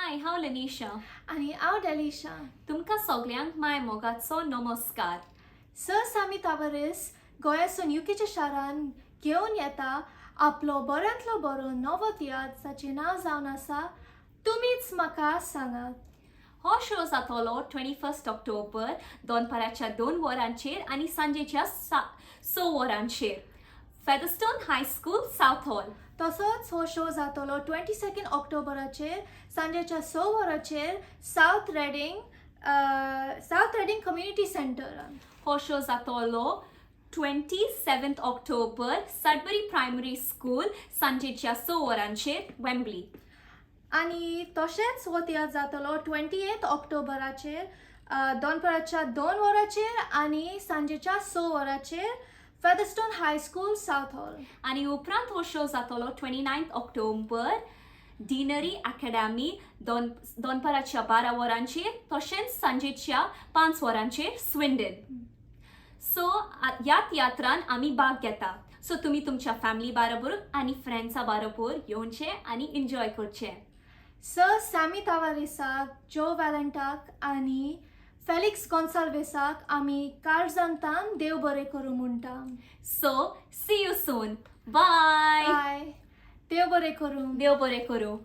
हाय, हांव लेनिशा. आनी हांव डेलिशा. तुमकां सगल्यांक माय मोगाचो नमस्कार. सर सामी तावरीस गोंयासून युकेच्या शारान घेवन येता आपलो बऱ्यांतलो बरो नवो तियात्र, जाचें नांव जावन आसा तुमीच म्हाका सांगात. हो शो जातलो 21 ऑक्टोबर, दनपाराच्या 2 वरांचेर आनी सांजेच्या 6 वरांचेर, फेदरस्टोन हायस्कूल, साउथ हॉल. तसोच हो शो जातलो 22 ऑक्टोबराचेर, सांजेच्या 6 वरांचेर, सावथ रेडिंग कम्युनिटी सेंटरान. हो शो जातलो 27 ऑक्टोबर, सडबरी प्रायमरी स्कूल, सांजेच्या 6 वरांचेर, वेम्बली. आनी तशेंच हो तियात्र जातलो 28 ऑक्टोबराचेर, दनपाराच्या 2 वरांचेर आनी सांजेच्या 6 वरांचेर, फेदरस्टोन हायस्कूल, सावथ हॉल. आनी उपरांत हो शो जातलो 29 ऑक्टोबर, डिनरी अकॅडमी, दनपाराच्या 12 वरांचेर, तशेंच सांजेच्या 5 वरांचेर, स्विंडन. सो ह्या तियात्रान आमी भाग घेता, सो तुमी तुमच्या फॅमिली बाराबर आनी फ्रेंड्सा बाराबर येवचें आनी एन्जॉय करचें. सर सॅमी तावारीसाक, जो वॅलेंटाक आनी फेलिक्स गोन्साल्वेसाक आमी काळजांतान देव बरें करूं म्हणटा. So see you soon, bye. बाय, देव बरें करूं. देव बरें करूं.